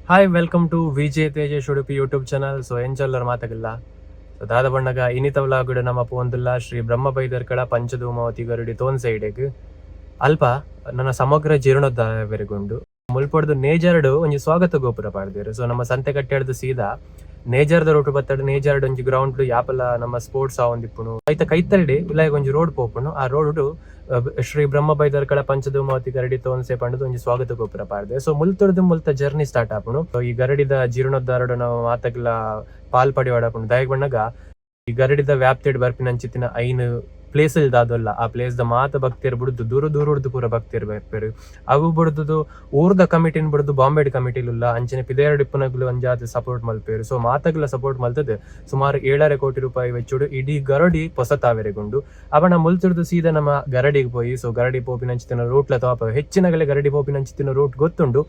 Hi, welcome to VJ Tejesh Udupi YouTube channel. So ಎಂಚೊಲ್ಲರ್ ಮಾತಗಿಲ್ಲ. So ದಾದ ಬಣ್ಣಗ ಇನಿತ vlog ನಮ್ಮ ಪೋಂದುಲ್ಲ ಶ್ರೀ ಬ್ರಹ್ಮ ಬೈದರ್ಕಳ ಪಂಚಧೂಮಾವತಿ ಗರುಡಿ ತೋನ್ ಸೈಡೆಗ್ ಅಲ್ಪ ನನ್ನ ಸಮಗ್ರ ಜೀರ್ಣೋದ್ಧಾರವೆರೆಗುಂಡು. ಮುಲ್ಪೊಡ್ದು ನೇಜರ್ಡು ಒಂಜಿ ಸ್ವಾಗತ ಗೋಪುರ ಪಾಡ್ದೇರು. ಸೊ ನಮ್ಮ ಸಂತೆ ಕಟ್ಟೆಡ್ದು ಸೀದಾ ನೇಜರ್ದ ರೋಟು ಬತ್ತಡ್ ನೇಜರ್ಡ್ ಒಂಜಿ ಗ್ರೌಂಡ್ ಯಾಪಲ ನಮ್ಮ ಸ್ಪೋರ್ಟ್ಸ್ ಆವೊಂದಿಪ್ಪುನು. ಐತ ಕೈತಲ್ಡೆ ಉಲಾಯಿಗ್ ಒಂಜಿ ರೋಡ್ ಪೋಪುನು. ಆ ರೋಡ್ ಶ್ರೀ ಬ್ರಹ್ಮ ಬೈದರ್ಕಳ ಪಂಚಧೂಮಾವತಿ ಗರಡಿ ತೋನ್ಸೆ ಪಂಡದು ಒಂಜಿ ಸ್ವಾಗತ ಗೋಪುರ ಪಾಡ್ದೆ. ಸೊ ಮುಲ್ತೊಡ್ದು ಮುಲ್ತ ಜರ್ನಿ ಸ್ಟಾರ್ಟ್ ಆಪುನು. So, ಈ ಗರಡಿದ ಜೀರ್ಣೋದ್ಧಾರಡು ನಾವು ಮಾತಗ್ಲ ಪಾಲ್ ಪಡಿವಾಡಪುಂಡು. ದಾಯೆಗ್ ಬಣ್ಣಗ ಈ ಗರಡಿದ ವ್ಯಾಪ್ತಿಡ್ ಬರ್ಪಿನಂಚಿತ್ತಿನ ಐನ್ ಪ್ಲೇಸ್ ದಾದೊಲ್ಲ, ಆ ಪ್ಲೇಸ್ ದ ಮಾತ ಭಕ್ತಿಯರ್ ಬುಡ್ದು ದೂರ ದೂರಡ್ದು ಪೂರ ಭಕ್ತಿಯರ್ ಬರ್ಪೆರ್. ಅವು ಬುಡ್ದು ಊರ್ದ ಕಮಿಟಿನ್ ಬುಡ್ದು ಬಾಂಬೆಡ್ ಕಮಿಟಿಲುಲ್ಲ ಅಂಚನೆ ಪಿದಯರ್ಡ್ ಇಪ್ಪುನಗುಲು ಒಂಜಾತ್ ಸಪೋರ್ಟ್ ಮಲ್ಪೆರ್. ಸೊ ಮಾತಗ್ಲ ಸಪೋರ್ಟ್ ಮಲ್ತದ್ ಸುಮಾರು 7.5 ಕೋಟಿ ರೂಪಾಯಿ ವೆಚ್ಚುಡು ಇಡೀ ಗರಡಿ ಪೊಸತಾವೆರೆಗುಂಡು. ಅವನ ಮುಲ್ತುರ್ದು ಸೀದಾ ನಮ್ಮ ಗರಡಿಗೆ ಪೋಯಿ. ಸೊ ಗರಡಿ ಪೋಪಿನಂಚಿತ್ತಿನ ರೂಟ್ಲ ತೋಪ ಹೆಚ್ಚಿನಗಲೆ ಗರಡಿ ಪೋಪಿನಂಚಿತ್ತಿನ ರೂಟ್ ಗೊತ್ತುಂಡು.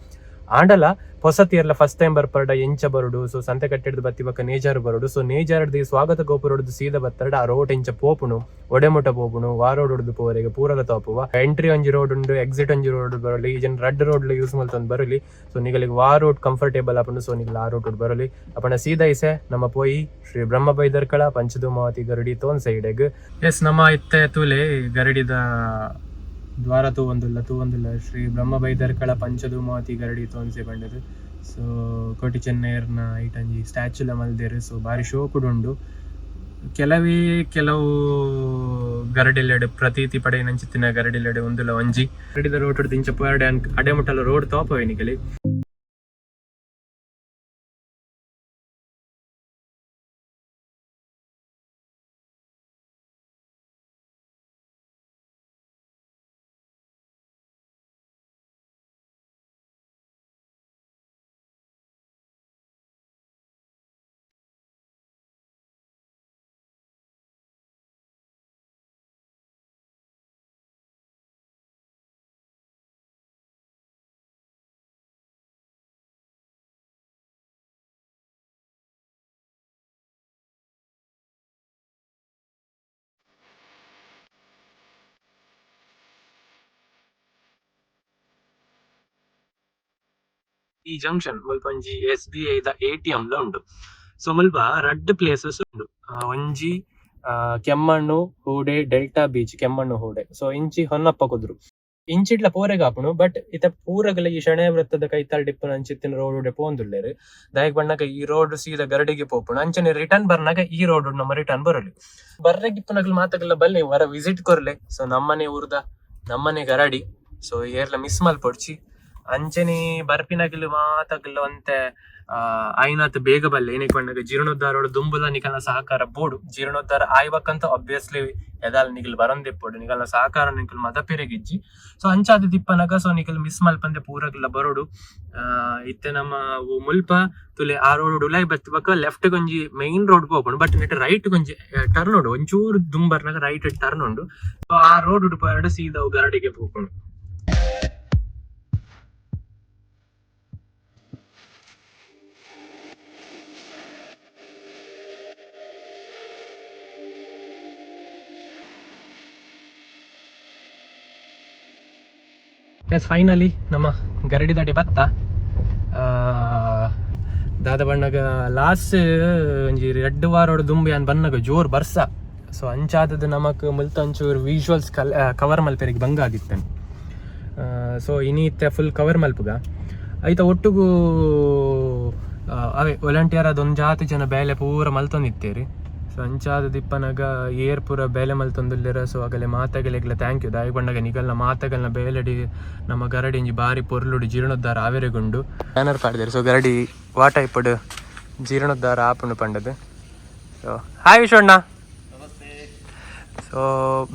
ಆಂಡಲ ಪೊಸತಿಯರ್ಲ ಫಸ್ಟ್ ಟೈಮ್ ಬರ್ಪರ್ಡ ಎಂಚ ಬರುಡು? ಸೊ ಸಂತೆ ಕಟ್ಟೆಡ್ದು ಬತ್ತಿ ಬಕ್ಕ ನೇಜಾರು ಬರುಡು. ಸೊ ನೇಜಾರ್ದು ಸ್ವಾಗತ ಗೋಪುರಡ್ದು ಸೀದಾ ಬತ್ತರ್ಡ ಆ ರೋಡ್ ಎಂಚ ಪೋಪುನು, ಒಡೆಮುಟ ಪೋಪುನು, ವಾ ರೋಡ್ ಉಡ್ದು ಪೋವರೆಗೆ ಪೂರಲ ತೋಪುವ. ಎಂಟ್ರಿ ಒಂಜಿ ರೋಡ್ ಉಂಡು, ಎಕ್ಸಿಟ್ ಒಂಜಿ ರೋಡ್ ಬರಲಿ. ಈ ಜನ ರಡ್ಡ್ ರೋಡ್ ಯೂಸ್ ಮಲ್ತೊಂದು ಬರಲಿ. ಸೊ ನಿಗಲಿಗೆ ವಾ ರೋಡ್ ಕಂಫರ್ಟೇಬಲ್ ಆಪುಂಡು, ಸೊ ನಿಗಲ್ ಆ ರೋಡ್ ಬರಲಿ. ಅಪಣ ಸೀದಾ ಇಸೆ ನಮ್ಮ ಪೋಯಿ ಶ್ರೀ ಬ್ರಹ್ಮ ಬೈದರ್ಕಳ ಪಂಚಧೂಮಾವತಿ ಗರಡಿ ತೋನ್ ಸೈಡೆಗ್. ಎಸ್, ನಮ್ಮ ಇತ್ತೆ ತೂಲೆ ಗರಡಿದ ದ್ವಾರ ತೂವೊಂದುಲ್ಲ ತೂವೊಂದುಲ್ಲ ಶ್ರೀ ಬ್ರಹ್ಮ ಬೈದರ್ಕಳ ಪಂಚಧೂಮಾವತಿ ಗರಡಿ ತೋನ್ಸೆ ಪಂಡದು. ಸೊ ಕೋಟಿ ಚೆನ್ನೈರ್ನ ಐಟಂಜಿ ಸ್ಟ್ಯಾಚುಲ ಮಲ್ದೆರ್. ಸೊ ಬಾರಿ ಶೋಕುಡು ಉಂಡು. ಕೆಲವೇ ಕೆಲವು ಗರಡಿಲೆಡ್ ಪ್ರತೀತಿ ಪಡೆಯಿನಂಚಿತ್ತಿನ ಗರಡಿಲೆಡ್ ಉಂದುಲ ಒಂಜಿ. ಗರಡಿದ ರೋಡ್ ದಿಂಚ ಪೋಯರ್ಡೆ ಅಡೆಮುಟ್ಟಲ ರೋಡ್ ತೋಪವೆ ನಿಗಲಿ. ಈ ಜಂಕ್ಷನ್ ಮುಲ್ಪ ಒಂಜಿ S B I ದ ಎಟಿಎಂ ಲ ಉಂಡು. ಸೊ ಮುಲ್ಪ ರಡ್ಡ್ ಪ್ಲೇಸಸ್ ಉಂಡು. ಒಂಜಿ ಕೆಮ್ಮಣ್ಣು ಹೂಡೆ ಡೆಲ್ಟಾ ಬೀಚ್ ಕೆಮ್ಮಣ್ಣು ಹೂಡೆ. ಸೊ ಇಂಚಿ ಹೊನ್ನಪ್ಪ ಕುದ್ರು ಇಂಚಿಡ್ಲ ಪೋರೆಗಾಪುಂಡು. ಬಟ್ ಇತ ಪೂರಗಲ ಈ ಶಣೆ ವೃತ್ತದ ಕೈತಲ್ ಡಿಪ್ಪುನ ಅಂಚಿತ್ತಿನ ರೋಡ್ ಉಡೆ ಪೋಂದುಲ್ಲೆರ್. ದಾಯೆಗ್ ಬಣ್ಣಗ ಈ ರೋಡ್ ಸೀದಾ ಗರಡಿಗೆ ಪೋಪುಂಡು. ಅಂಚನೆ ರಿಟರ್ನ್ ಬರ್ನಾಗ ಈ ರೋಡ್ ನಮ್ಮ ರಿಟರ್ನ್ ಬರಲಿ. ಬರ್ರೆಗಿಪ್ಪುನಗಲ್ ಮಾತಗಲ್ಲ ಬಲ್ಲೆ ವರ ವಿಸಿಟ್ ಕೊರ್ಲೆ. ಸೊ ನಮ್ಮನೆ ಊರ್ದ ನಮ್ಮನೆ ಗರಡಿ. ಸೊ ಏರ್ಲ ಮಿಸ್ ಮಲ್ಪೊಡ್ಚಿ. ಅಂಚನೆ ಬರ್ಪಿನಗಲು ಮಾತಗಲ್ಲ ಒಂತೆ ಆಯ್ನಾತ್ ಬೇಗ ಬಲ್ಲೆ. ಏನಕ್ಕೆ ಪಂಡಗ ಜೀರ್ಣೋದ್ಧಾರೋಡು ದುಂಬುಲ ನಿಕಲ್ನ ಸಹಕಾರ ಬೋಡು. ಜೀರ್ಣೋದ್ಧಾರ ಆಯ್ಬಕ್ಕಂತ ಆಬ್ವಿಯಸ್ಲಿ ಎದಾಲ್ ನಿಗಲ್ ಬರಂದಿಪ್ಪೊಡು. ನಿಕಲ್ನ ಸಹಕಾರ ನಿಕಲ್ ಮದಪೆರೆಗಿಜ್ಜಿ. ಸೊ ಅಂಚಾದ ದಿಪ್ಪನಗ ಸೊ ನಿಕಲ್ ಮಿಸ್ ಮಲ್ಪಂದೆ ಪೂರಗ್ಲ ಬರೋಡು. ಇತ್ತೆ ನಮ್ಮ ಮುಲ್ಪ ತುಲೆ ಆ ರೋಡ್ ಉಲಾಯಿ ಬತ್ತಬಕ್ಕ ಲೆಫ್ಟ್ ಗೊಂಜಿ ಮೈನ್ ರೋಡ್ ಪೋಪುಂಡು. ಬಟ್ ನೆಟ್ ರೈಟ್ ಗೊಂಜಿ ಟರ್ನ್ ಉಂಡು. ಒಂಚೂರು ದುಂಬರ್ನಾಗ ರೈಟ್ ಟರ್ನ್ ಉಂಡು. ಸೊ ಆ ರೋಡ್ ಪೋಯರ್ಡು ಸೀದಾ ಗರಡಿಗೆ ಪೋಪುಂಡು. ಎಸ್, ಫೈನಲಿ ನಮ್ಮ ಗರಡಿ ದಾಟಿ ಬತ್ತ. ದಾದ ಬಣ್ಣಗ ಲಾಸ್ಟ್ ಒಂಜಿ ರಡ್ಡ್ ವಾರೋಡು ದುಂಬು ಯಾನ್ ಬನ್ನಗ ಜೋರ್ ಬರ್ಸ. ಸೊ ಅಂಚಾದದ್ದು ನಮಕ್ ಮುಲ್ತ ಒಂಚೂರು ವಿಜುವಲ್ಸ್ ಕವರ್ ಮಲ್ಪೆರಿಗೆ ಬಂಗ ಆಗಿತ್ತೇನೆ. ಸೊ ಇನಿ ಇತ್ತೆ ಫುಲ್ ಕವರ್ ಮಲ್ಪುಗ. ಐತ ಒಟ್ಟುಗು ಅವೇ ವಾಲಂಟಿಯರ್ ಅದೊಂಜಾತಿ ಜನ ಬೇಲೆ ಪೂರ ಮಲ್ತೊಂದಿತ್ತೇರಿ. ಸೊ ಅಂಚಾದ ದಿಪ್ಪನಗ ಏರ್ ಪೂರ ಬೇಲೆ ಮಲ್ತೊಂದುಲ್ಲೆರ. ಸೊ ಅಗಲೆ ಮಾತಗಲೆಗ್ಲ thank you. ದಾಯೆಗ್ ಪಂಡಗ ನಿಗಲ್ನ ಮಾತಗಲ್ನ ಬೇಲೆಡಿ ನಮ್ಮ ಗರಡಿ ಒಂಜಿ ಬಾರಿ ಪೊರ್ಲುಡು ಜೀರ್ಣೋದ್ಧಾರ ಆವೆರೆಗುಂಡು. ಬ್ಯಾನರ್ ಪಾಡ್ದೆರ್. ಸೊ ಗರಡಿ ವಾ ಟೈಪುಡು ಜೀರ್ಣೋದ್ಧಾರ ಆಪುಂಡು ಪಂಡದು. ಸೊ ಹಾಯ್ ವಿಶ್ವಣ್ಣ. ಸೊ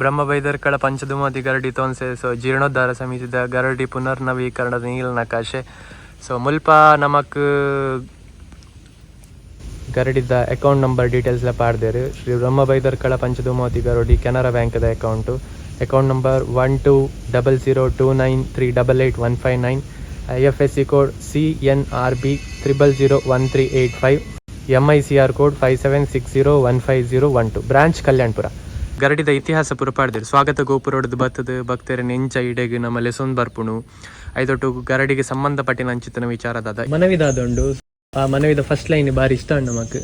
ಬ್ರಹ್ಮ ಬೈದರ್ಕಳ ಪಂಚಧೂಮಾವತಿ ಗರಡಿ ತೋನ್ಸೆ. ಸೊ ಜೀರ್ಣೋದ್ಧಾರ ಸಮಿತಿದ ಗರಡಿ ಪುನರ್ನವೀಕರಣದ ನೀಲನಕಾಶೆ. ಸೊ ಮುಲ್ಪ ನಮಕ್ ಗರಡಿದ account number details ಲ ಪಾಡ್ದೆರ್. ಶ್ರೀ ಬ್ರಹ್ಮ ಬೈದರ್ಕಳ ಪಂಚಧೂಮಾವತಿ ಗರಡಿ Canara ಬ್ಯಾಂಕ್ದ account account number 120029388159, IFSC code CNRB0001385, MICR code 576015012, branch Kalyanpur. ಗರಡಿದ ಇತಿಹಾಸ ಪೂರ ಪಾಡ್ದೆರ್. ಸ್ವಾಗತ ಗೋಪುರೊಡ್ದು ಬತ್ತದ ಭಕ್ತರ ನೆಂಚ ಇಡೆಗ್ ನಮ್ಮ ಲೆಸೊಂದು ಬರ್ಪುಣು. ಐತೊಟ್ಟು ಗರಡಿಗೆ ಸಂಬಂಧಪಟ್ಟಿನ ಅಂಚಿತನ ವಿಚಾರದಾದ ಮನವಿದಾದುಂಡು. ಆ ಮನವಿದ ಫಸ್ಟ್ ಲೈನ್ ಬಾರಿ ಇಷ್ಟ ಉಂಡು ನಮಕ್.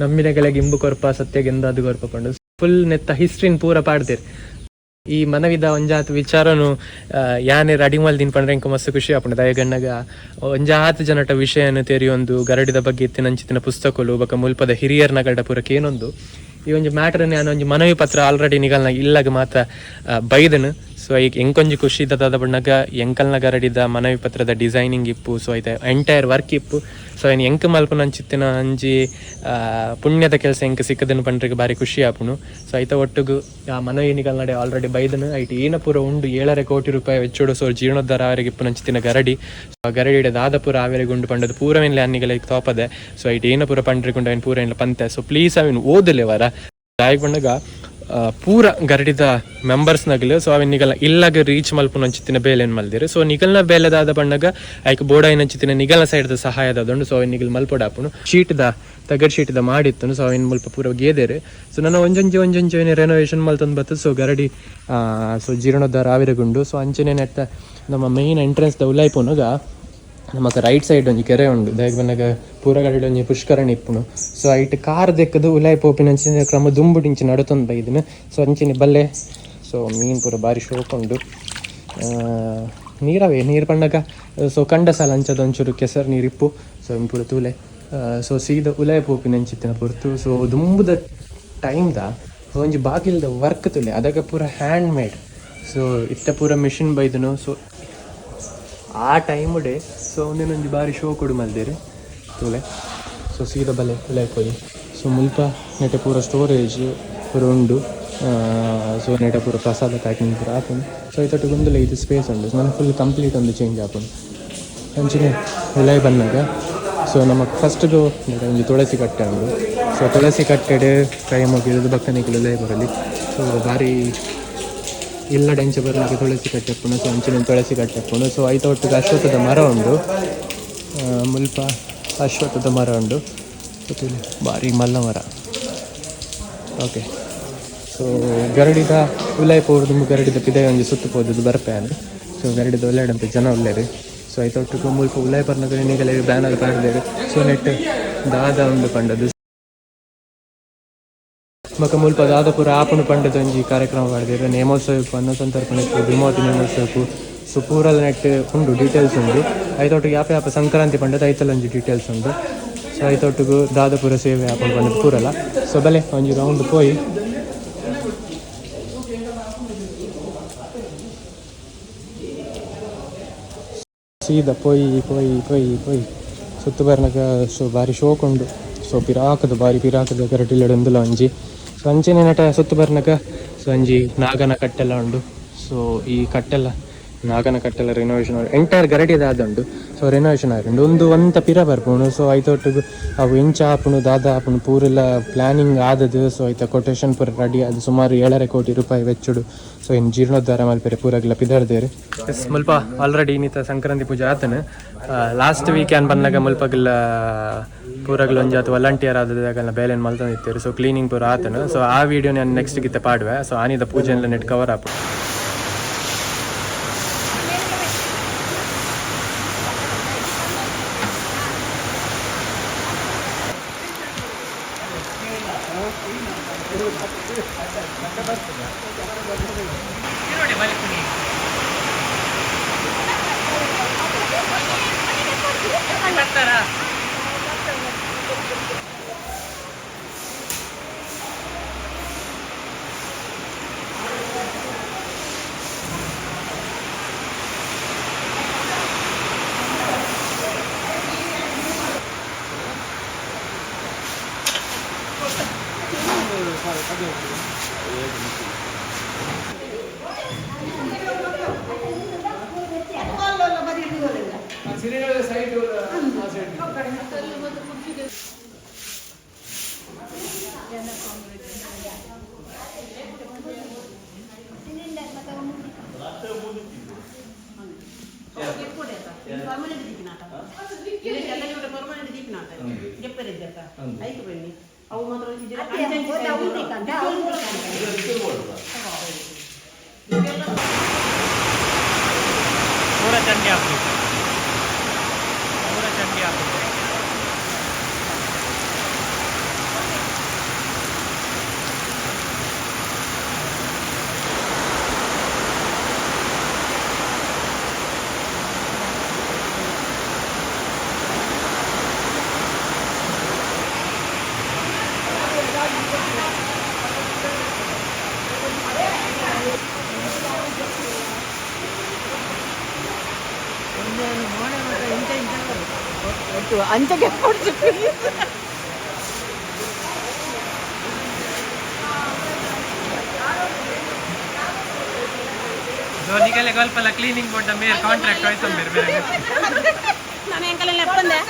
ನಂಬಿನ ಕೆಳಗೆ ಇಂಬು ಕೊರ್ಪ ಸತ್ಯಗೆಂದಾದು ಕೊರ್ಪ ಪಂಡು ಫುಲ್ ನೆತ್ತ ಹಿಸ್ಟ್ರಿನ್ ಪೂರ ಪಾಡ್ದೇರ್. ಈ ಮನವಿದ ಒಂಜಾತ್ ವಿಚಾರನು ಯಾನೆ ರೆಡಿ ಮಲ್ದಿನ ಪಂಡ್ರೆ ಎಂಕ್ ಮಸ್ತ್ ಖುಷಿ ಆಪುಂಡು. ದಯಗಣ್ಣಗ ಒಂಜಾತ್ ಜನಟ ವಿಷಯನ ತೆರಿಯೊಂದು ಗರಡಿದ ಬಗ್ಗೆ ಇತ್ತಿನ ಅಂಚಿತ್ತಿನ ಪುಸ್ತಕಲು ಬೊಕ ಮುಲ್ಪದ ಹಿರಿಯರ್ನ ಗಡ ಪೂರ ಕೇನೊಂದು ಈ ಒಂಜಿ ಮ್ಯಾಟರ್ ಯಾನ್ ಒಂಜಿ ಮನವಿ ಪತ್ರ ಆಲ್ರೆಡಿ ನಿಗಲ್ನ ಇಲ್ಲಗ ಮಾತ ಬೈದನು. ಸೊ ಈಗ ಎಂಕೊಂಜಿ ಖುಷಿ ದಾದ ಬಣ್ಣಗ ಎಂಕಲ್ನ ಗರಡಿದ ಮನವಿ ಪತ್ರದ ಡಿಸೈನಿಂಗ್ ಇಪ್ಪು, ಸೊ ಐತೆ ಎಂಟೈರ್ ವರ್ಕ್ ಇಪ್ಪು. ಸೊ ಏನ್ ಎಂಕ್ ಮಲ್ಪುನ ಅಂಚಿತ್ತಿನ ಅಂಜಿ ಪುಣ್ಯದ ಕೆಲಸ ಎಂಕ್ ಸಿಕ್ಕದನ್ನು ಪಂಡ್ರಿಗೆ ಬಾರಿ ಖುಷಿ ಆಪುನು. ಸೊ ಐತ ಒಟ್ಟುಗು ಆ ಮನವಿ ನಿಗಲ್ನಡೆ ಆಲ್ರೆಡಿ ಬೈದನು. ಐಟ್ ಏನ ಪೂರ ಉಂಡು 7.5 ಕೋಟಿ ರೂಪಾಯಿ ವೆಚ್ಚೋಡು. ಸೊ ಜೀರ್ಣೋದ್ಧಾರ ಆವರೆಗೆ ಇಪ್ಪು ನಂಚಿತ್ತಿನ ಗರಡಿ. ಸೊ ಆ ಗರಡಿ ದಾದ ಪೂರ ಆವರೆಗೆ ಉಂಡು ಪಂಡದು ಪೂರವೇನ್ಲೆ ಅನ್ನಿಗಲ ತೋಪದೆ. ಸೊ ಐಟ್ ಏನ ಪೂರ ಪಂಡ್ರಿಗುಂಡು ಅವಿನ ಪೂರ ಏನ್ಲ ಪಂತೆ. ಸೊ ಪ್ಲೀಸ್ ಅವಿನ ಓದಲೆ ವರ ದಾಯಕ್ ಪಂಡಗ ಪೂರ ಗರಡಿದ ಮೆಂಬರ್ಸ್ ನಗಲು. ಸೊ ಅವಿನ ನಿಗಲ್ನ ಇಲ್ಲಗ ರೀಚ್ ಮಲ್ಪುನ ಅಂಚಿತ್ತಿನ ಬೇಲೆನ್ ಮಲ್ದಿರು. ಸೊ ನಿಗಲ್ನ ಬೇಲೆದಾದ ಬಣ್ಣಗ ಐಕ್ ಬೋಡಾಯಿನ ಅಂಚಿತ್ತಿನ ನಿಗಲ್ನ ಸೈಡ್ದ ಸಹಾಯದ ಉಂಡು. ಸೊ ಅವಿನ ನಿಗಲ್ ಮಲ್ಪೊಡಾಪುನು ಶೀಟ್ದ ತಗಡ್ ಶೀಟ್ದ ಮಾಡಿತ್ತು. ಸೊ ಅವಿನ ಮುಲ್ಪ ಪೂರ ಗೇದೇರು. ಸೊ ನನ್ನ ಒಂಜೊಂಜಿ ಒಂಜೊಂಜಿ ರೆನೋವೇಷನ್ ಮಲ್ತೊಂದು ಬತ್ತು. ಸೊ ಗರಡಿ ಸೊ ಜೀರ್ಣೋದ್ಧಾರ ಆವಿರಗುಂಡು. ಸೊ ಅಂಚನೆ ನೆಟ್ಟ ನಮ್ಮ ಮೇನ್ ಎಂಟ್ರೆನ್ಸ್ ದ ಉಲಾಯಿ ಪೋನುಗ ನಮಕ್ ರೈಟ್ ಸೈಡ್ ಒಂಜಿ ಕೆರೆ ಉಂಡು. ದಾಯೆಗ್ ಪನ್ನಗ ಪೂರ ಗರಡಿ ಒಂಜಿ ಪುಷ್ಕರಣಿ ಇಪ್ಪುನು. ಸೊ ಐಟ್ ಕಾರ್ ದೆಕ್ಕದು ಉಲಾಯಿ ಪೋಪಿನ ಅಂಚಿನ ಕ್ರಮ ದುಂಬುಡಿಂಚಿ ನಡತೊಂದು ಬೈದಿನ. ಸೊ ಅಂಚಿನ ಬಲ್ಲೆ. ಸೊ ಮೀನ್ ಪೂರ ಬಾರಿ ಶೋಕ್ ಉಂಡು. ನೀರವೇ ನೀರು ಪಣ್ಣಗ ಸೊ ಕಂಡಸಾಲ ಅಂಚದ ಒಂಚೂರು ಕೆಸರು ನೀರು ಇಪ್ಪು. ಸೊ ಪೂರ ತೂಲೆ. ಸೊ ಸೀದ ಉಲಾಯಿ ಪೋಪಿನ ಅಂಚಿತ್ತಿನ ಪೊರ್ತು. ಸೊ ದುಂಬುದ ಟೈಮ್ದ ಒಂಜಿ ಬಾಗಿಲ್ದ ವರ್ಕ್ ತುಲೆ, ಅದಗ ಪೂರ ಹ್ಯಾಂಡ್ ಮೇಡ್. ಸೊ ಇತ್ತ ಪೂರ ಮಿಷಿನ್ ಬೈದನು. ಸೊ ಆ ಟೈಮುಡೆ ಸೊ ಒಂದಿನೊಂಜಿ ಬಾರಿ ಶೋ ಕೊಡು ಮಲ್ದೇರು ತೂಲೆ. ಸೊ ಸೀದಾ ಬಲೆ ಉಲಾಯಿ ಪೋಯಿ. ಸೊ ಮುಲ್ಪ ನೆಟೆ ಪೂರ ಸ್ಟೋರೇಜ್ ಪೂರ ಉಂಡು. ಸೊ ನೆಟೆ ಪೂರ ಪ್ರಸಾದ ಪ್ಯಾಕಿಂಗ್ ಪೂರ ಆಪುಂಡು. ಸೊ ಐತೊಟ್ಟು ಗುಂದುಲ ಇದು ಸ್ಪೇಸ್ ಉಂಡು. ಸೊ ಫುಲ್ ಕಂಪ್ಲೀಟ್ ಒಂದು ಚೇಂಜ್ ಆಪುಂಡು. ಅಂಚನೆ ಉಲಾಯಿ ಬನ್ನಗ ಸೊ ನಮಕ್ ಫಸ್ಟ್ಗು ಒಂಜಿ ತುಳಸಿ ಕಟ್ಟೆ ಉಂಡು. ಸೊ ತುಳಸಿ ಕಟ್ಟೆಡ್ ಕೈ ಮುಗಿದು ಬಕ್ಕನಿಕುಲು ಉಲಾಯಿ ಬರಲಿ. ಸೊ ಬಾರಿ ಇಲ್ಲ ಡೆಂಚ ಬರ್ಲಿಕ್ಕೆ ತುಳಸಿ ಕಟ್ಟೆ ಉಪ್ಪುಂಡು. ಸೊ ಅಂಚಿನ ತುಳಸಿ ಕಟ್ಟೆ ಉಪ್ಪುಂಡು. ಸೊ ಐತ ಒಟ್ಟಿಗೆ ಅಶ್ವತ್ಥದ ಮರ ಉಂಡು. ಮುಲ್ಪ ಅಶ್ವತ್ಥದ ಮರ ಉಂಡು. ಬಾರಿ ಮಲ್ಲ ಮರ. ಓಕೆ, ಸೊ ಗರಡಿದ ಉಲಾಯಿ ಪೋರ್ದು ಗರಡಿದ ಪಿದೈ ಒಂಜಿ ಸುತ್ತು ಪೋದದ್ದು ಬರ್ಪೆ ಅಂದ್. ಸೊ ಗರಡಿದ ಉಲ್ಲಾಡಂತೆ ಜನ ಉಲ್ಲೇರು. ಸೊ ಐತ ಒಟ್ಟಿಗೆ ಮುಲ್ಪ ಉಲಾಯಿ ಬರ್ನಗ ನಿಗಲೆ ಬ್ಯಾನರ್ ಪಾಡ್ದೇರು. ಸೊ ನೆಟ್ ದಾದ ಉಂಡು ಪಂಡದು ಬೊಕ ಮುಲ್ಪ ದಾದ ಪೂರ ಆಪುಂಡು ಪಂಡದ ಒಂಜಿ ಕಾರ್ಯಕ್ರಮ ಪಾಡ್ದೆರ್. ನೇಮೋತ್ಸವ ಇಪ್ಪು, ಅನ್ನ ಸಂತರ್ಪಣೆ ಇಪ್ಪು, ಭೀಮಾವತಿ ನೇಮೋತ್ಸವ ಇಪ್ಪು. ಸೊ ಪೂರಲ ನೆಟ್ ಉಂಡು ಡೀಟೇಲ್ಸ್ ಉಂಡು. ಐತೊಟ್ಟಿಗೆ ಯಾಪ ಯಾಪ ಸಂಕ್ರಾಂತಿ ಪಂಡದ ಐತಲ ಒಂಜಿ ಡೀಟೇಲ್ಸ್ ಉಂಡು. ಸೊ ಐತೊಟ್ಟಿಗೆ ದಾದಪುರ ಸೇವೆ ಆಪುಂಡು ಪಂಡದ ಪೂರಲ. ಸೊ ಬಲೆ ಒಂಜಿ ರೌಂಡ್ ಪೋಯಿ. ಸೀದಾ ಪೋಯಿ ಪೋಯಿ ಪೋಯಿ ಪೋಯಿ ಸುತ್ತು ಬರ್ನಗ ಸೊ ಬಾರಿ ಶೋಕ್ ಉಂಡು. ಸೊ ಪಿರಾಕದ ಬಾರಿ ಪಿರಾಕದ ಗರಟಿಲ್ಲಡ್ ಉಂದುಲ ಒಂಜಿ. ಸೊ ಅಂಚನೆ ನಟ ಸುತ್ತು ಬರ್ನಗ ಸೊ ಒಂಜಿ ನಾಗನ ಕಟ್ಟೆಲ್ಲ ಉಂಡು. ಸೊ ಈ ಕಟ್ಟೆಲ್ಲ ನಾಗನ ಕಟ್ಟೆಲ್ಲ ರಿನೋವೇಷನ್ ಎಂಟೈರ್ ಗರಡಿ ಆದುಂಡು. ಸೊ ರಿನೋವೇಷನ್ ಆದುಂಡು. ಒಂದು ಒಂತ ಪಿರ ಬರ್ಪುಂಡು. ಸೊ ಐತೊಟ್ಟುಗು ಅವು ಎಂಚ ಆಪುಂಡು ದಾದ ಆಪುಂಡು ಪೂರೆಲ್ಲ ಪ್ಲಾನಿಂಗ್ ಆದದು. ಸೊ ಐತ ಕೊಟೇಶನ್ ಪೂರ ರೆಡಿ ಆದ್ ಸುಮಾರು 7.5 ಕೋಟಿ ರೂಪಾಯಿ ವೆಚ್ಚುಡು. ಸೊ ಇನ್ ಜೀರ್ಣೋದ್ಧಾರ ಮಲ್ಪೆರೆ ಪೂರಗ್ಲ ಪಿದರ್ದೇರು. ಎಸ್, ಮುಲ್ಪ ಆಲ್ರೆಡಿ ಇನ್ನಿತ ಸಂಕ್ರಾಂತಿ ಪೂಜೆ ಆತನ. ಲಾಸ್ಟ್ ವೀಕ್ ಏನ್ ಬಂದಾಗ ಮುಲ್ಪಗಲ ಪೂರಗ್ಲ ಒಂಜಾತ್ ವಾಲಂಟಿಯರ್ ಆದದಾಗಲ್ಲ ಬೇಲೆನ್ ಮಲ್ತೊಂದಿತ್ತೆರ್. ಸೊ ಕ್ಲೀನಿಂಗ್ ಪೂರ ಆತನ. ಸೊ ಆ ವಿಡಿಯೋ ನಾನು ನೆಕ್ಸ್ಟ್ ಗಿತ್ತ ಪಾಡುವೆ. ಸೊ ಆನಿದ ಪೂಜೆ ಎಲ್ಲ ನೆಟ್ ಕವರ್ ಆಪು. ಪೂರ ಇತ್ತು ಅಂಚೆಗೆ ಪ್ಲೀಸ್. ಸೊ ನಿಗಲೆ ಗಲ್ಪಲ cleaning board ಮೇರ್ ಕಾಂಟ್ರಾಕ್ಟ್ ಆಯ್ತು ಬೇರೆ ಬೇರೆ. ನಾನು ಎಂಕಲೆಲ್ಲ ಎಪ್ಪಂದೆ.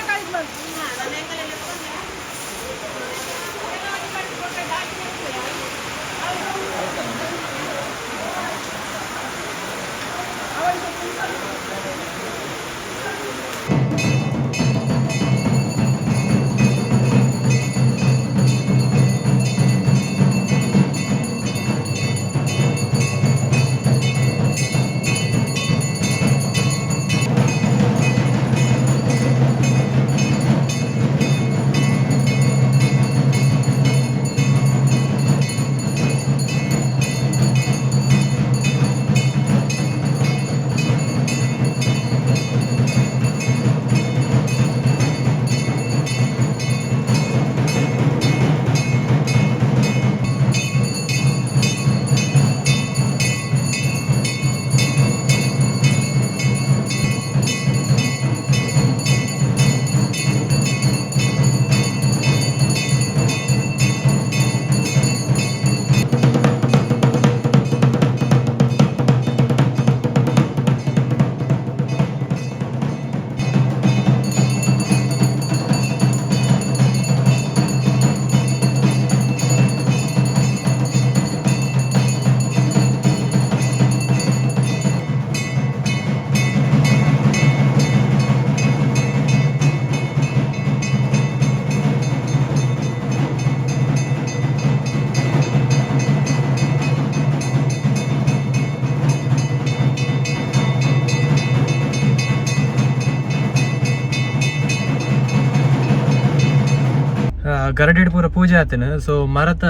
ಗರಡಿಡ್ ಪೂರ ಪೂಜೆ ಆತನ. ಸೊ ಮರತ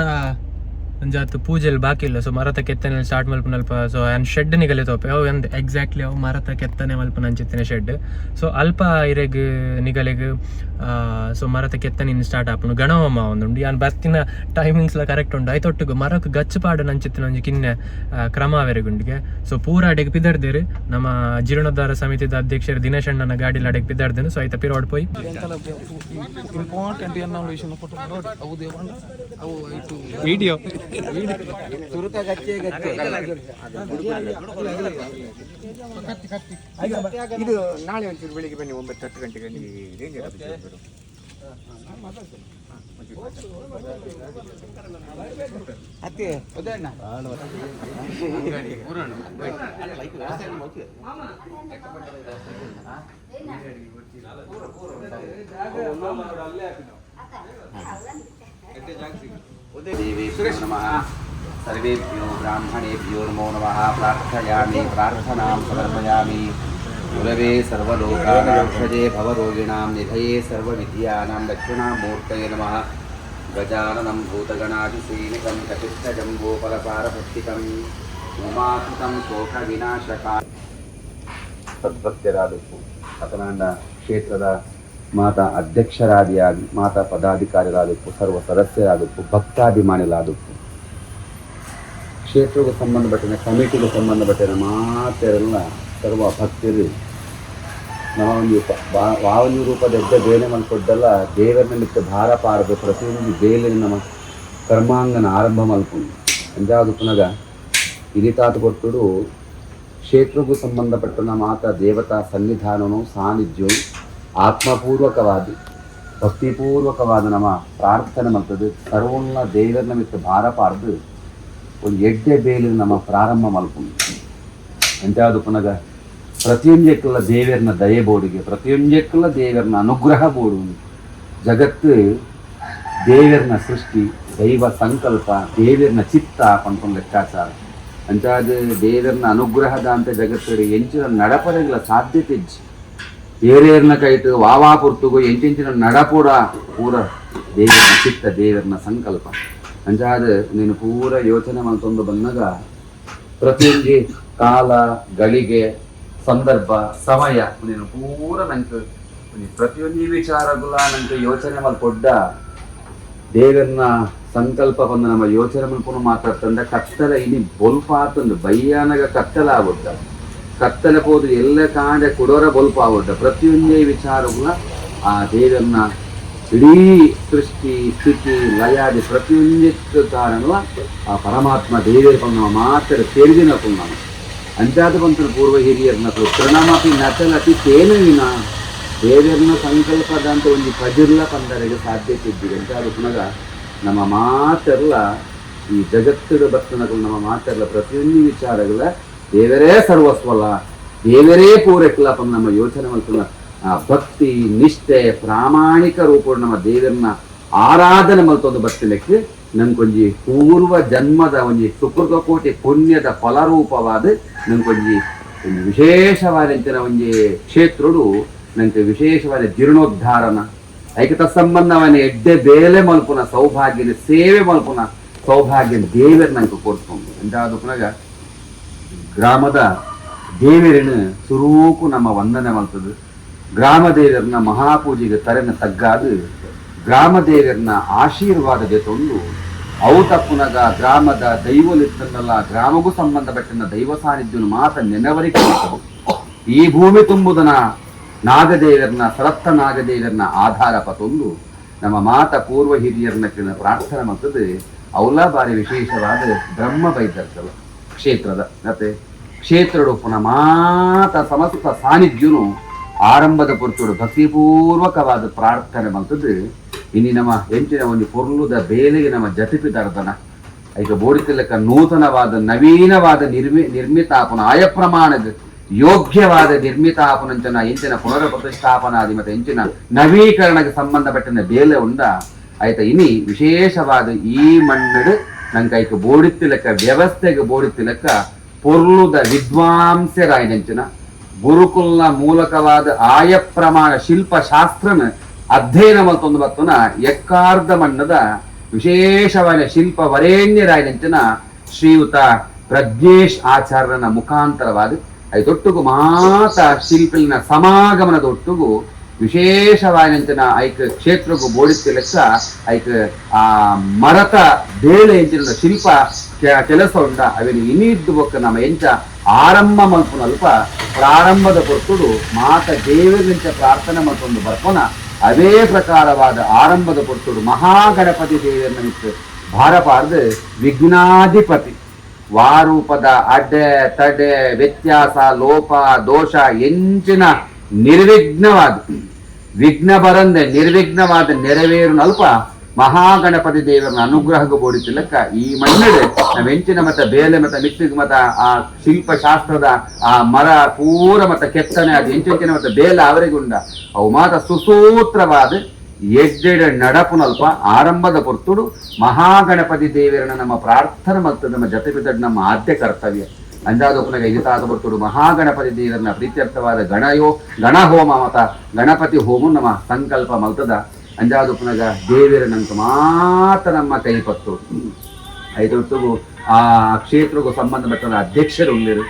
ಒಂಜಾತ್ ಪೂಜೆಲ್ ಬಾಕಿ ಇಲ್ಲ. ಸೊ ಮರತ ಕೆತ್ತನೆ ಸ್ಟಾರ್ಟ್ ಮಲ್ಪನಲ್ಪ. ಸೊ ಅನ್ ಶೆಡ್ ನಿಗಲೆ ತೋಪೆ ಅವು ಎಂದ್ ಎಕ್ಸಾಕ್ಟ್ಲಿ ಅವು ಮರತ ಕೆತ್ತನೆ ಮಲ್ಪನ ಅಂಚಿತ್ತಿನ ಶೆಡ್. ಸೊ ಅಲ್ಪ ಇರೆಗ್ ನಿಗಲೆಗ್ ಸೊ ಮರತ ಕೆತ್ತನೆ ಇನ್ನು ಸ್ಟಾರ್ಟ್ ಆಪುಂಡು. ಗಣವಮ್ಮ ಒಂದುಂಡು. ಯಾನ್ ಬರ್ತಿನ ಟೈಮಿಂಗ್ಸ್ ಲ ಕರೆಕ್ಟ್ ಉಂಡು. ಐತೊಟ್ಟುಗು ಮರಕ್ ಗಚ್ಚು ಪಾಡು ನಂಚಿತ್ತಿನ ಒಂಜಿ ಕಿನ್ನೆ ಕ್ರಮ ಅವೆರೆಗುಂಡಿಗೆ. ಸೊ ಪೂರ ಅಡೆಗ್ ಪಿದರ್ದೇರು. ನಮ್ಮ ಜೀರ್ಣೋದ್ಧಾರ ಸಮಿತಿದ ಅಧ್ಯಕ್ಷರು ದಿನೇಶ್ ಅಣ್ಣನ ಗಾಡಿಲ ಅಡೆಗ್ ಪಿದರ್ದೇನು. ಸೊ ಐತ ಪಿರೋಡ್ ಪೋಯಿ. ಇಂಪಾರ್ಟೆಂಟ್ ಎನ್ನ ವಿಷಯ ಫೋಟೋ ನೋಡಿ ಅವು ದೇವಣ್ಣ ಅವು ಐಟು. ವಿಡಿಯೋ. ಇದು ನಾಳೆ ಒಂಚೂರು ಬೆಳಿಗ್ಗೆ ಬನ್ನಿ, 9-10 ಗಂಟೆಗೆ ಅಲ್ಲಿ ರೇಂಜರ್ ಆಫೀಸ್ ಹೋಗ್ಬಿಡು. देवेभ्यो नमः, सर्वेभ्यो ब्राह्मणेभ्यो नमो नमः। प्रार्थयामि, प्रार्थनां समर्पयामि। गुरवे सर्वलोकानां षजे भवरोगिणां निधये सर्वविद्यानां दक्षिणामूर्तये नमः। गजाननं भूतगणाधिसेवितं कपित्थजम्बूफलसारभक्षितम् उमासुतं शोकविनाशका ಸದ್ಭಕ್ತರಾದಕ್ಕು ಅತನಾಂಡ ಕ್ಷೇತ್ರದ ಮಾತಾ ಅಧ್ಯಕ್ಷರಾದಿಯಾಗಿ ಮಾತಾ ಪದಾಧಿಕಾರಿಗಳಾದಕ್ಕು ಸರ್ವ ಸದಸ್ಯರಾದಕ್ಕು ಭಕ್ತಾಭಿಮಾನಿಗಳಾದಕ್ಕು ಕ್ಷೇತ್ರಕ್ಕೆ ಸಂಬಂಧಪಟ್ಟಿನ ಕಮಿಟಿಗೆ ಸಂಬಂಧಪಟ್ಟಿನ ಮಾತೆಲ್ಲ ಸರ್ವ ಭಕ್ತರು ನಾವೊಂದು ವಾವನಿ ರೂಪದ ಎಡ್ಡೆ ಬೇಲೆ ಮಲ್ಕೊಡ್ಡಲ್ಲ ದೇವರ ನಿಮಿತ್ತ ಭಾರ ಪಾರದು ಪ್ರತಿಯೊಂದು ಬೇಲೆ ನಮ್ಮ ಕರ್ಮಾಂಗನ ಆರಂಭ ಮಲ್ಕೊಂಡು ಅಂಜಾದು ಪುನಗ ಇರಿತಾತ ಕೊಟ್ಟುಡು ಕ್ಷೇತ್ರಕ್ಕೂ ಸಂಬಂಧಪಟ್ಟನ ಮಾತ ದೇವತಾ ಸನ್ನಿಧಾನನು ಸಾನ್ನಿಧ್ಯವು ಆತ್ಮಪೂರ್ವಕವಾದ ಭಕ್ತಿಪೂರ್ವಕವಾದ ನಮ್ಮ ಪ್ರಾರ್ಥನೆ ಮಲ್ತದೆ ಸರ್ವನ್ನ ದೇವರ ನಿಮಿತ್ತ ಭಾರ ಪಾರ್ದು ಒಂದು ಎಡ್ಡೆ ಬೇಲಿ ನಮ್ಮ ಪ್ರಾರಂಭ ಮಲ್ಕೊಂಡು ಎಂತಾದು ಪುನಗ ಪ್ರತಿಯೊಂದಕ್ಕೆಲ್ಲ ದೇವರನ್ನ ದಯೆ ಬೋಡಿಗೆ ಪ್ರತಿಯೊಂದಕ್ಕೆಲ್ಲ ದೇವರನ್ನ ಅನುಗ್ರಹ ಬೋಡು. ಜಗತ್ತು ದೇವರನ್ನ ಸೃಷ್ಟಿ, ದೈವ ಸಂಕಲ್ಪ, ದೇವರನ್ನ ಚಿತ್ತ ಪನ್ಪುನ ಲೆಕ್ಕಾಚಾರ. ಅಂಚಾದ ದೇವರನ್ನ ಅನುಗ್ರಹದ ಅಂತ ಜಗತ್ತು ಎಂಚಿನ ನಡಪರೆಗಳ ಸಾಧ್ಯತೆ ಇಜ್ಜಿ. ಏರೇರ್ನ ಕೈಟು ವಾವಾ ಪುರ್ತುಗು ಎಂಚೆಂಚಿನ ನಡಪುಡ ಪೂರ ದೇವರನ್ನ ಚಿತ್ತ, ದೇವರನ್ನ ಸಂಕಲ್ಪ. ಅಂಚಾದ ನೀನು ಪೂರ ಯೋಚನೆ ಮಲ್ತೊಂದು ಬಂದಾಗ ಪ್ರತಿಯೊಂಜಿ ಕಾಲ ಗಳಿಗೆ ಸಂದರ್ಭ ಸಮಯ ನೀನು ಪೂರ ನಂಗೆ ಪ್ರತಿಯೊಂದು ವಿಚಾರಗುಲ ನಂಗೆ ಯೋಚನೆ ಮಲ್ಪೊಡ್ಡ ದೇವರನ್ನ ಸಂಕಲ್ಪ ಬಂದು ನಮ್ಮ ಯೋಚನೆ ಮಲ್ಪುನು ಮಾತಾಡ್ತಂದ ಕತ್ತಲ ಇನಿ ಬೊಲ್ಪಾತಂದು ಬಯ್ಯಾನಗ ಕತ್ತಲ ಆಗುತ್ತ ಕತ್ತಲ ಪೋದು ಎಲ್ಲ ಕಾಂಡೆ ಕುಡೋರ ಬೊಲ್ಪ ಆಗುತ್ತ ಪ್ರತಿಯೊಂದೇ ವಿಚಾರಗುಲ. ಆ ದೇವರನ್ನ ಇಡೀ ಸೃಷ್ಟಿ ಸ್ಥಿತಿ ಲಯಾದಿ ಪ್ರತಿಯೊಂದಿತ್ತು ಕಾರಣವ ಆ ಪರಮಾತ್ಮ ದೇವರ ನಮ್ಮ ಮಾತ್ರ ತೆರೆದಿನ ನಾನು ಅಂಚಾದ ಬಂತನ ಪೂರ್ವ ಹಿರಿಯರ್ನ ತೃಣಮಪಿ ನಚಲತಿ ತೇನು ವಿನ ದೇವರನ್ನ ಸಂಕಲ್ಪದಂತ ಒಂದು ಕಜಿರ್ಲ ಪಂದರೆಗೆ ಸಾಧ್ಯತೆ ಇದ್ದೀವಿ. ಅಂಚಾದ ಪುನಗ ನಮ್ಮ ಮಾತೆಲ್ಲ ಈ ಜಗತ್ತಿನ ಬರ್ತನಗಳು ನಮ್ಮ ಮಾತೆಲ್ಲ ಪ್ರತಿಯೊಂದು ವಿಚಾರಗಳ ದೇವರೇ ಸರ್ವಸ್ವಲ್ಲ, ದೇವರೇ ಪೂರೈಕಲ ನಮ್ಮ ಯೋಚನೆ ಮಲ್ಪುನ ಆ ಭಕ್ತಿ ನಿಷ್ಠೆ ಪ್ರಾಮಾಣಿಕ ರೂಪ ನಮ್ಮ ದೇವರನ್ನ ಆರಾಧನೆ ಮಲ್ತೊಂದು ಬತ್ತಿನಕ್ಕೆ ನಂಗೊಂಜಿ ಪೂರ್ವ ಜನ್ಮದ ಒಂಜಿ ಸುಕೃತ ಕೋಟಿ ಪುಣ್ಯದ ಫಲರೂಪವಾದ ನಂಗೊಂಜಿ ಒಂಜಿ ವಿಶೇಷವಾದ ಇಂಚಿನ ಒಂಜಿ ಕ್ಷೇತ್ರಡು ನಂಗೆ ವಿಶೇಷವಾದ ಜೀರ್ಣೋದ್ಧಾರನ ಐಕತ ಸಂಬಂಧವನ್ನ ಎಡ್ಡೆ ಬೇಲೆ ಮಲ್ಪುನ ಸೌಭಾಗ್ಯನ ಸೇವೆ ಮಲ್ಪುನ ಸೌಭಾಗ್ಯ ದೇವರ ನಂಗೆ ಕೊಡ್ಕೊಂಡು ಅಂದಾದ ಪುನಗ ಗ್ರಾಮದ ದೇವರನ್ನು ಸುರೂಕು ನಮ್ಮ ವಂದನೆ ಮಲ್ತದು. ಗ್ರಾಮ ದೇವರನ್ನ ಮಹಾಪೂಜೆಗೆ ತರೆನ ತಗ್ಗಾದು ಗ್ರಾಮ ದೇವರನ್ನ ಆಶೀರ್ವಾದ ಜೊತೊಂದು ಅವು ತಪ್ಪುನಗ ಗ್ರಾಮದ ದೈವಲಿತ್ತನ್ನಲ್ಲ ಗ್ರಾಮಗೂ ಸಂಬಂಧಪಟ್ಟಿನ ದೈವ ಸಾನ್ನಿಧ್ಯನು ಮಾತ ನೆನವರಿಕೆ. ಈ ಭೂಮಿ ತುಂಬುದನ ನಾಗದೇವರನ್ನ ಸರತ್ತ ನಾಗದೇವರನ್ನ ಆಧಾರ ಪತೊಂದು ನಮ್ಮ ಮಾತ ಪೂರ್ವ ಹಿರಿಯರನ್ನ ಪ್ರಾರ್ಥನೆ ಮಾಡ್ತದೆ. ಅವಲ ಬಾರಿ ವಿಶೇಷವಾದ ಬ್ರಹ್ಮ ಬೈದರ್ತಲ್ಲ ಕ್ಷೇತ್ರದ ಮತ್ತೆ ಕ್ಷೇತ್ರಡು ಪುನಃ ಮಾತ ಸಮಸ್ತ ಸಾನ್ನಿಧ್ಯನು ಆರಂಭದ ಪೊರ್ತುಡು ಭಕ್ತಿಪೂರ್ವಕವಾದ ಪ್ರಾರ್ಥನೆ ಮಾಡ್ತದೆ. ಇನಿ ನಮ್ಮ ಎಂಚಿನ ಒಂದು ಪೊರ್ಲುದ ಬೇಲೆಗೆ ನಮ್ಮ ಜತಿಪಿದರ್ದನ ಈಗ ಬೋಡಿತಿಲಕ ನೂತನವಾದ ನವೀನವಾದ ನಿರ್ಮಿತಾಪನ ಆಯ ಪ್ರಮಾಣದ ಯೋಗ್ಯವಾದ ನಿರ್ಮಿತಾಪನಂಚನ ಎಂಚಿನ ಪುನರ ಪ್ರತಿಷ್ಠಾಪನಾದಿ ಮತ್ತೆ ಎಂಚಿನ ನವೀಕರಣಕ್ಕೆ ಸಂಬಂಧಪಟ್ಟಿನ ಬೇಲೆ ಉಂಡ ಆಯ್ತ. ಇನಿ ವಿಶೇಷವಾದ ಈ ಮಣ್ಣಡು ನಂಗೆ ಬೋಡಿತಿಲಕ ವ್ಯವಸ್ಥೆಗೆ ಬೋಡಿತಿಲಕ ಪೊರ್ಲುದ ವಿದ್ವಾಂಸರಾಯಿನಂಚಿನ ಗುರುಕುಲ್ನ ಮೂಲಕವಾದ ಆಯ ಪ್ರಮಾಣ ಶಿಲ್ಪಶಾಸ್ತ್ರನ ಅಧ್ಯಯನ ಮಲ್ತೊಂದು ಬತ್ತುನ ಎಕ್ಕಾರ್ಧ ಮಣ್ಣದ ವಿಶೇಷವಾದ ಶಿಲ್ಪ ವರೇಣ್ಯರಾಯಿನಂಚಿನ ಶ್ರೀಯುತ ಪ್ರಜ್ಞೇಶ್ ಆಚಾರ್ಯನ ಮುಖಾಂತರವಾದ ಐದೊಟ್ಟುಗು ಮಾತ ಶಿಲ್ಪಿನ ಸಮಾಗಮನದ ಒಟ್ಟುಗು ವಿಶೇಷವಾದಂಚಿನ ಐಕ್ ಕ್ಷೇತ್ರಗೂ ಬೋಡಿತ್ತಿಲೆಕ್ಕ ಐಕ್ ಆ ಮರತ ಬೇಳೆ ಎಂಚಿನ ಶಿಲ್ಪ ಕೆಲಸ ಉಂಡ ಅವೆನ್ ಇನಿದ್ದು ಬೊಕ್ಕ ನಮ್ಮ ಎಂಚ ಆರಂಭ ಮಲ್ಪುನಲ್ಪ ಪ್ರಾರಂಭದ ಪೊರ್ತುಡು ಮಾತ ದೇವರಿಂಚ ಪ್ರಾರ್ಥನೆ ಮಲ್ಪೊಂದು ಬರ್ಪೋನ ಅದೇ ಪ್ರಕಾರವಾದ ಆರಂಭದ ಪೊರ್ತುಡು ಮಹಾಗಣಪತಿ ದೇವರನ್ನ ಮಿತ್ತು ಭಾರಪಾರ್ದು ವಿಘ್ನಾಧಿಪತಿ ವಾರೂಪದ ಅಡ್ಡೆ ತಡೆ ವ್ಯತ್ಯಾಸ ಲೋಪ ದೋಷ ಎಂಚಿನ ನಿರ್ವಿಘ್ನವಾದ ವಿಘ್ನ ಬರಂದೆ ನಿರ್ವಿಘ್ನವಾದ ನೆರವೇರುನಲ್ಪ ಮಹಾಗಣಪತಿ ದೇವರನ್ನ ಅನುಗ್ರಹಕ್ಕೆ ಬೋಡಿತಿಲಕ್ಕ ಈ ಮಣ್ಣಡು ನಾವೆಂಚಿನ ಮತ್ತ ಬೇಲೆ ಮತ್ತ ಮಿಕ್ಕಿಗೆ ಮತ್ತ ಆ ಶಿಲ್ಪಶಾಸ್ತ್ರದ ಆ ಮರ ಪೂರ ಮತ್ತ ಕೆತ್ತನೆ ಅದು ಎಂಚೆಂಚಿನ ಮತ್ತ ಬೇಲೆ ಅವರಿಗುಂಡ ಅವು ಮಾತ ಸುಸೂತ್ರವಾದ ಎಡ್ಡೆಡ ನಡಪುನಲ್ಪ ಆರಂಭದ ಪೊರ್ತುಡು ಮಹಾಗಣಪತಿ ದೇವರನ್ನ ನಮ್ಮ ಪ್ರಾರ್ಥನೆ ಮತ್ತು ನಮ್ಮ ಜತೆ ಬಿದ್ದ ನಮ್ಮ ಆದ್ಯ ಕರ್ತವ್ಯ. ಅಂಜಾದೊಪ್ಪನಾಗ ಇನಿತಾದ ಪೊರ್ತುಡು ಮಹಾಗಣಪತಿ ದೇವರನ್ನ ಪ್ರೀತ್ಯರ್ಥವಾದ ಗಣಹೋಮ ಮತ ಗಣಪತಿ ಹೋಮ ನಮ್ಮ ಸಂಕಲ್ಪ ಮಲ್ತದ. ಅಂಜಾದೊಪ್ಪನಾಗ ದೇವರ ನಂತ ಮಾತ ನಮ್ಮ ಕೈಪತ್ತು ಐತೊಟ್ಟುಗು ಆ ಕ್ಷೇತ್ರಕ್ಕೂ ಸಂಬಂಧಪಟ್ಟ ಅಧ್ಯಕ್ಷರು ಉಳ್ಳೇರು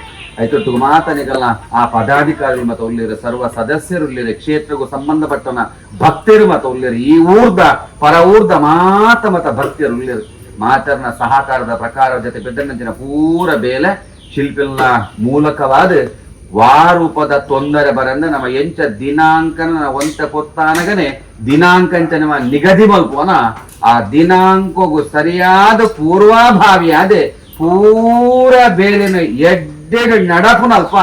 ಐತೊಟ್ಟುಗು ಮಾತನಿಗಲ್ಲ ಆ ಪದಾಧಿಕಾರಿಗಳು ಮತ್ತು ಉಳ್ಳೇರು ಸರ್ವ ಸದಸ್ಯರು ಉಳ್ಳೇರು ಕ್ಷೇತ್ರಕ್ಕೂ ಸಂಬಂಧಪಟ್ಟನ ಭಕ್ತರು ಮತ್ತು ಉಳ್ಳೇರು ಈ ಊರ್ದ ಪರ ಊರ್ದ ಮಾತ ಮತ ಭಕ್ತರು ಉಳ್ಳೇರು ಮಾತರ್ನ ಸಹಕಾರದ ಪ್ರಕಾರ ಜೊತೆ ಬೆದ್ದನಂಚಿನ ಪೂರ ಬೇಲೆ ಶಿಲ್ಪಿನ ಮೂಲಕವಾದ ವಾರೂಪದ ತೊಂದರೆ ಬರಂದ ನಮ್ಮ ಎಂಚ ದಿನಾಂಕನ ಒಂತ ಕೊತ್ತಾನಗನೆ ದಿನಾಂಕಂಚ ನಮ್ಮ ನಿಗದಿ ಮಲ್ಪೋನ ಆ ದಿನಾಂಕಗೂ ಸರಿಯಾದ ಪೂರ್ವಾಭಾವಿಯಾದ ಪೂರ ಬೇಲಿನ ಎಡ್ಡೆಡು ನಡಪುನಲ್ಪ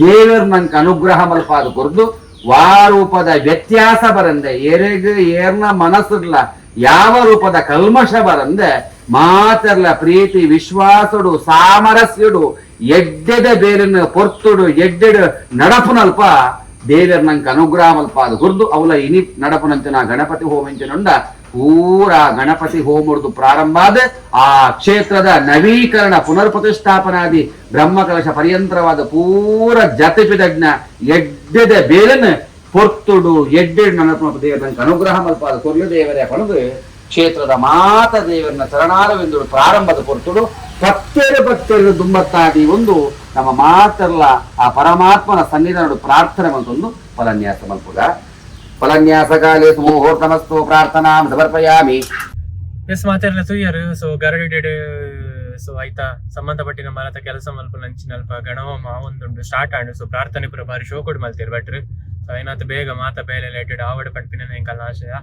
ದೇವರು ನಂಗೆ ಅನುಗ್ರಹ ಮಲ್ಪ ಅದು ಕೊರ್ದು ವಾರೂಪದ ವ್ಯತ್ಯಾಸ ಬರಂದೆ ಎರೆಗ್ ಏರ್ನ ಮನಸ್ಸುಡ್ಲ ಯಾವ ರೂಪದ ಕಲ್ಮಶ ಬರಂದೆ ಮಾತರ್ಲ ಪ್ರೀತಿ ವಿಶ್ವಾಸಡು ಸಾಮರಸ್ಯಡು ಎಡ್ಡೆದ ಬೇರನ್ನು ಪೊರ್ತುಡು ಎಡ್ಡೆಡು ನಡಪುನಲ್ಪ ದೇವರ ನಂಗೆ ಅನುಗ್ರಹ ಮಲ್ಪ ಅದು ಗುರ್ದು ಅವಲ ಇನಿ ನಡಪುನಂಚಿನ ಗಣಪತಿ ಹೋಮೆಂಚಿನುಂಡ ಪೂರ ಗಣಪತಿ ಹೋಮುಡ್ದು ಪ್ರಾರಂಭ ಆದ ಆ ಕ್ಷೇತ್ರದ ನವೀಕರಣ ಪುನರ್ ಪ್ರತಿಷ್ಠಾಪನಾದಿ ಬ್ರಹ್ಮಕಲಶ ಪರ್ಯಂತರವಾದ ಪೂರ ಜತಿಪಿದಜ್ಞ ಎಡ್ಡೆದ ಬೇಲನ್ನು ಪೊರ್ತುಡು ಎಡ್ಡೆಡು ನಡಪುನ ದೇವರ ನಂಗೆ ಅನುಗ್ರಹ ಮಲ್ಪ ಅದು ಕೊರ್ಲು ದೇವರೇ ಪಣದು ಕ್ಷೇತ್ರದ ಮಾತ ದೇವರನ್ನ ಚರಣಾರವೆಂದು ಪ್ರಾರಂಭದ ಪೊರ್ತುಡು ಭಕ್ತರು ಭಕ್ತರು ದುಂಬತ್ತಾದಿ ಒಂದು ನಮ್ಮ ಮಾತಲ್ಲ ಆ ಪರಮಾತ್ಮನ ಸನ್ನಿಧಾನಡು ಪ್ರಾರ್ಥನೆ ಮಲ್ತೊಂದು ಫಲನ್ಯಾಸ ಮಲ್ಪುಗ. ಫಲನ್ಯಾಸ ಕಾಲೇ ಸುಮುಹೂರ್ತಮಸ್ತು ಪ್ರಾರ್ಥನಾ ಸಮರ್ಪಯಾಮಿ. ಎಸ್ ಮಾತೆರ್ಲ ತೂಯರು ಸೊ ಗರಡಿಡೆಡ್ ಸೊ ಆಯ್ತಾ ಸಂಬಂಧಪಟ್ಟಿನ ಮರತ ಕೆಲಸ ಮಲ್ಪುನಂಚಿನಲ್ಪ ಗಣಹೋಮ ಒಂದುಂಡು ಸ್ಟಾರ್ಟ್ ಆಂಡ್. ಸೊ ಪ್ರಾರ್ಥನೆ ಪೂರ ಬಾರಿ ಶೋಕೊಡು ಮಲ್ತೇರ್ ಭಟ್ರು. ಸೊ ಐನಾತ್ ಬೇಗ ಮಾತ ಬೇಲೆ ರಿಲೇಟೆಡ್ ಆವಡ್ ಪನ್ಪಿನ ಎಂಕಲ್ನ ಆಶಯ.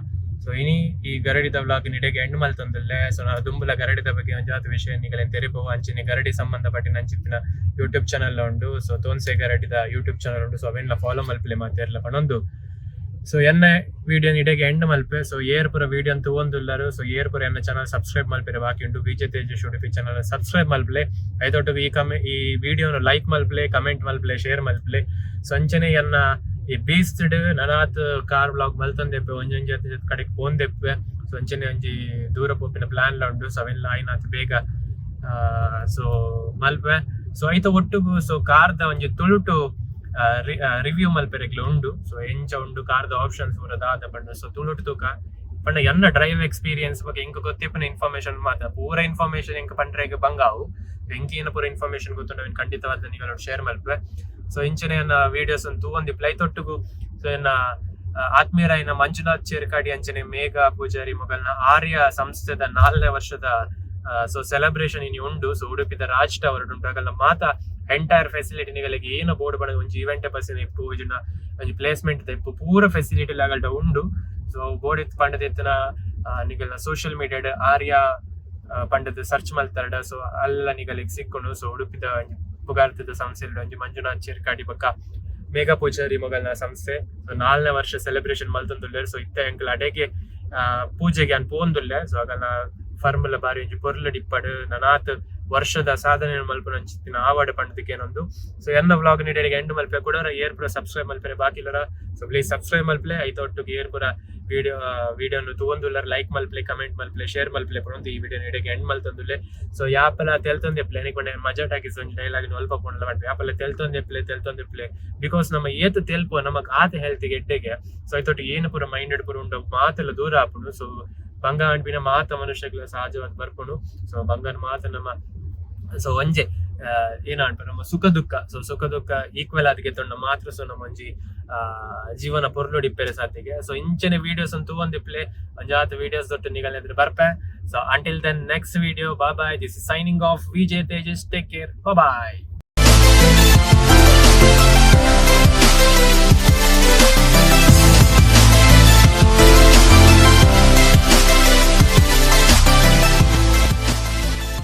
ಸೊ ಇನಿ ಈ ಗರಡಿದ ವ್ಲಾಗ್ ನಿಡೆಗೆ ಎಂಡ್ ಮಲ್ತೊಂದುಲ್ಲೆ. ಸೊ ನಾನು ದುಂಬುಲ ಗರಡಿದ ಬಗ್ಗೆ ಒಂಜಾತ್ ವಿಷಯ ನಿಗಲೆನ್ ತೆರಿಪುವ. ಅಂಚಿನ ಗರಡಿ ಸಂಬಂಧಪಟ್ಟಿನ ಅಂಚಿತ್ತಿನ ಯೂಟ್ಯೂಬ್ ಚಾನಲ್ ಉಂಡು. ಸೊ ತೋನ್ಸೆ ಗರಡಿದ ಯೂಟ್ಯೂಬ್ ಚಾನಲ್ ಉಂಡು. ಸೊ ಅವೆನ್ಲ ಫಾಲೋ ಮಲ್ಪಲೆ ಮಾತೆರ್ಲ ಪನೊಂದು, ಸೊ ಎನ್ನ ವಿಡಿಯೋ ಇಡೆಗೆ ಎಂಡ್ ಮಲ್ಪೆ. ಸೊ ಏರ್ ಪುರ ವಿಡಿಯೋ ತೂವೊಂದುಲ್ಲರು, ಸೊ ಏರ್ ಪುರ ಎನ್ನ ಚಾನಲ್ ಸಬ್ಸ್ಕ್ರೈಬ್ ಮಲ್ಪೆರೆ ಬಾಕಿ ಉಂಡು, ವಿಜಯ್ ತೇಜಸ್ ಉಡುಪಿ ಚಾನಲ್ ಸಬ್ಸ್ಕ್ರೈಬ್ ಮಲ್ಪಲೆ. ಐತೊಟ್ಟಿಗೆ ಈ ವಿಡಿಯೋನ ಲೈಕ್ ಮಲ್ಪಲೆ, ಕಮೆಂಟ್ ಮಲ್ಪಲೆ, ಶೇರ್ ಮಲ್ಪಲೆ. ಸೊ ಅಂಚನೆ ಎನ್ನ ಈ ಬೀಸ್ಡ್ ನನಾತ್ ಕಾರ್ ವ್ಲಾಗ್ ಮಲ್ತೊಂದೆಪ್ಪೆ, ಒಂಜೊಂಜಿ ಕಡೆಗೆ ಪೋಂದೆಪ್ಪೆ. ಸೊ ಅಂಚನೆ ಒಂಜಿ ದೂರ ಪೋಪಿನ ಪ್ಲಾನ್ ಲ ಉಂಡು. ಸೊ ಅವೆಲ್ಲ ಆಯ್ನಾತ್ ಬೇಗ ಸೊ ಮಲ್ಪೆ. ಸೊ ಐತ ಒಟ್ಟುಗು ಸೊ ಕಾರ್ದ ಒಂಜಿ ತುಳುಟು ರಿವ್ಯೂ ಮಲ್ಪೆರೆಗ್ಲ ಉಂಡು. ಸೊ ಎಂಚ ಉಂಡು ಕಾರ್ದ ಆಪ್ಷನ್ಸ್ ಪೂರ ದಾದ ಪಂಡ, ಸೊ ತುಳುಟು ತೂಕ ಪಂಡ ಎನ್ನ ಡ್ರೈವ್ ಎಕ್ಸ್ಪೀರಿಯನ್ಸ್ ಬಗ್ಗೆ ಎಂಕ್ ಗೊತ್ತಿಪ್ಪುನ ಇನ್ಫಾರ್ಮೇಶನ್ ಮಾತ್ರ. ಪೂರ ಇನ್ಫಾರ್ಮೇಶನ್ ಎಂಕ್ ಪಂಡ್ರೆಗ್ ಬಂಗಾವು. ಎಂಕ್ ಏನ ಪೂರ ಇನ್ಫಾರ್ಮೇಶನ್ ಗೊತ್ತುಂಡು, ಅವೆನ್ ಖಂಡಿತವಾದ ನಿಗಲ ಶೇರ್ ಮಲ್ಪೆ. ಸೊ ಇಂಚನೆ ಎನ್ನ ವಿಡಿಯೋಸ್ ತೂವೊಂದಿಪ್ಲೆ. ಐತೊಟ್ಟುಗು ಸೊ ಎನ್ನ ಆತ್ಮೀಯರಾಯಿನ ಮಂಜುನಾಥ್ ಚೇರ್ಕಾಡಿ ಅಂಚನೆ ಮೇಘ ಪೂಜಾರಿ ಮೊಗಲ್ನ ಆರ್ಯ ಸಂಸ್ಥೆದ 4ನೇ ವರ್ಷದ ಸೊ ಸೆಲೆಬ್ರೇಷನ್ ಇನಿ ಉಂಡು. ಸೊ ಉಡುಪಿದ ರಾಜ್ ಟವರ್ ಉಂಟು. ಅಗಲ್ನ ಮಾತ ಎಂಟೈರ್ ಫೆಸಿಲಿಟಿ, ನಿಗಲಿಗೆ ಏನು ಬೋರ್ಡ್ ಬಡ ಒಂಜಿ ಇವೆಂಟ್ ಬಸ್ಸಿನ ಇಪ್ಪು, ಒಂಜಿನ ಒಂಜಿ ಪ್ಲೇಸ್ಮೆಂಟ್ ಇಪ್ಪು, ಪೂರ ಫೆಸಿಲಿಟಿ ಅಗಲ್ಟ ಉಂಡು. ಸೊ ಬೋರ್ಡ್ ಇತ್ತು ಪಂಡದ ಇತ್ತಿನ ನಿಗಲ್ನ ಸೋಷಿಯಲ್ ಮೀಡಿಯಾಡ್ ಆರ್ಯ ಪಂಡದ ಸರ್ಚ್ ಮಲ್ತಾರಡ, ಸೊ ಅಲ್ಲ ನಿಗಲಿಗೆ ಸಿಕ್ಕುಂಡು. ಸೊ ಉಡುಪಿದ ಒಂಜಿ ಪುಗಾರ್ತದ ಸಂಸ್ಥೆ ಒಂಜಿ ಮಂಜುನಾಥ್ ಚೇರ್ಕಾಡಿ ಬೊಕ್ಕ ಮೇಘ ಪೂಜಾರಿ ಮೊಗಲ್ನ ಸಂಸ್ಥೆ. ಸೊ 4ನೇ ವರ್ಷ ಸೆಲೆಬ್ರೇಷನ್ ಮಲ್ತೊಂದುಲ್ಲೆರ್. ಸೊ ಇತ್ತೆ ಎಂಕಲ್ ಅಡೆಗೆ ಪೂಜೆಗೆ ಅನ್ ಪೋಂದುಲ್ಲೆ. ಸೊ ಅಗಲ್ನ ಫರ್ಮುಲ ಬಾರಿ ಒಂಜಿ ಪೊರ್ಲು ಡಿಪ್ಪಡ್ ನನಾತ್ ವರ್ಷದ ಸಾಧನೆ ಮಲ್ಪುನ ಅಂಚಿತ್ತಿನ ಆವಾಡ್ ಪಂಡದಕ್ಕೇನೊಂದು. ಸೊ ಎನ್ನ ವ್ಲಾಗ್ ನೀಡಿಗೆ ಎಂಡ್ ಮಲ್ಪೆ. ಕೂಡ ಏರ್ ಪೂರ ಸಬ್ಸ್ಕ್ರೈಬ್ ಮಲ್ಪೆರೆ ಬಾಕಿ ಇಲ್ಲರ, ಸೊ ಪ್ಲೀಸ್ ಸಬ್ಸ್ಕ್ರೈಬ್ ಮಲ್ಪಲೆ. ಐತ ಒಟ್ಟುಗೆ ಏರ್ ಪೂರ ವಿಡಿಯೋನು ತೂವೊಂದುಲ್ಲರ್, ಲೈಕ್ ಮಲ್ಪಲೆ, ಕಮೆಂಟ್ ಮಲ್ಪಲೆ, ಶೇರ್ ಮಲ್ಪಲೆ ಪಣೊಂದು ಈ ವಿಡಿಯೋ ನೀಡಿಗೆ ಎಂಡ್ ಮಲ್ತೊಂದುಲ್ಲೆ. ಸೊ ಯಾಪಲ ತೆಲ್ತೊಂದೆಪ್ಲೆ. ಎನಿಕ್ ಪಂಡ ಮಜಾ ಟಾಕೀಸ್ ಒಂಜಿ ಡೈಲಾಗ್ ಅಲ್ಪ ಪೋಂಡಲ ಪಂಡ, ಯಾಪಲ ತೆಲ್ತೊಂದೆಪ್ಲೆ, ತೆಲ್ತೊಂದೆಪ್ಲೆ. Because ನಮ್ಮ ಏತ್ ತೆಲ್ಪು ನಮಕ್ ಆತ ಹೆಲ್ತ್ ಎಡ್ಡೆಗೆ. ಸೊ ಐತೊಟ್ಟಿಗೆ ಏನು ಪೂರ ಮೈಂಡೆಡ್ ಪೂರ ಉಂಡು ಮಾತೆಲ್ಲ ದೂರ ಆಪುಂಡು. ಸೊ ಬಂಗ ಅಂಡ್ಪಿನ ಮಾತ ಮನುಷ್ಯಗಳ ಸಹಜವಾದ ಬರ್ಪುಂಡು. ಸೊ ಬಂಗನ್ ಮಾತ ನಮ್ಮ ಸೊ ಒಂಜೆ ಏನ ಅನ್ಪ ನಮ್ಮ ಸುಖ ದುಃಖ, ಸೊ ಸುಖ ದುಃಖ ಈಕ್ವಲ್ ಆದಿಗೆ ತೊಂಡ ಮಾತ್ರ ಸೊ ನಮ್ಮ ಒಂಜಿ ಜೀವನ ಪೊರ್ಲುಡಿಪ್ಪೆರೆ ಸಾಧ್ಯಗೆ. ಸೊ ಇಂಚನೆ ವಿಡಿಯೋಸ್ ತೂವೊಂದಿಪ್ಲೆ. ಒಂಜಾತ ವಿಡಿಯೋಸ್ ದೊಟ್ಟು ನಿಗಲ್ ಬರ್ಪೆ. So until then, next video, bye bye. This is signing off, Vijay Tejas. Take care, bye.